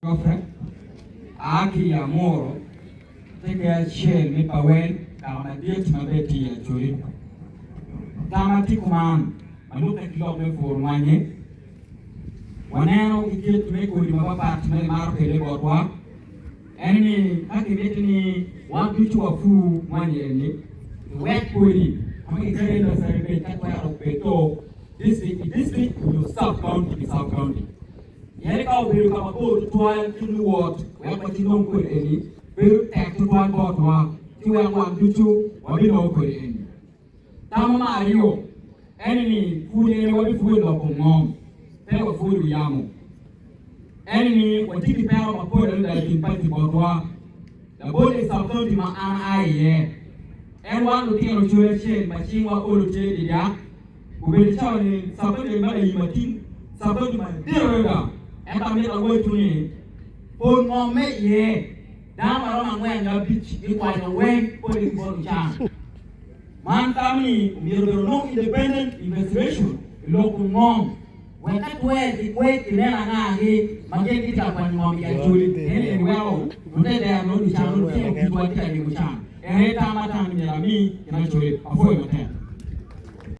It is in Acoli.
Geoffrey a ki i Amuru tye ki acel me Pawel, kaka madit ma bene tye i Acholi. Tam atye kuman ma lubbe ki lok me pur mwanyi, waneno ki kit me kodi mapapat ma kimaro kele botwa en ni ka kimiti ni wan ducu wapur mwanyi eni, kiwek kodi ma kikelo i nursery bed ka twero bed to district ki district nyo sub county ki sub county. Pien ka obedo ka mabor tutwal ki luwot wek wacinong kodi eni, bedo tek tutwal botwa, ci wek wan ducu wabinongo kodi eni. Tamma me aryo en ni pud ene wabipwod loko ngom, pe wapwod wi yamo. En ni watye ki peko mapol adada i kin paci botwa. Labol i sub-county ma an aa iye, en wan lutino col acel ma cingwa olo tye i dyak, Obedo cawa ni Cabato ma layim ating Cabato madit adada. Ento amito awacwu ni, pol ngom me iye, dano ma romo angwen nyo abic gikwanyo weng pole ki bot lucan. Man tamo ni omyero obedo nongo independent investigation i lok kom ngom wek ka twer kikwed kinen anga-gi ma gin gitye ka kwanyo ngom i Acholi pien eni weko lutedero nongo lucan lutino kitwa tye ka limo can. En aye tam ma atamo ni myero ami gin Acholi. Apwoyo matek.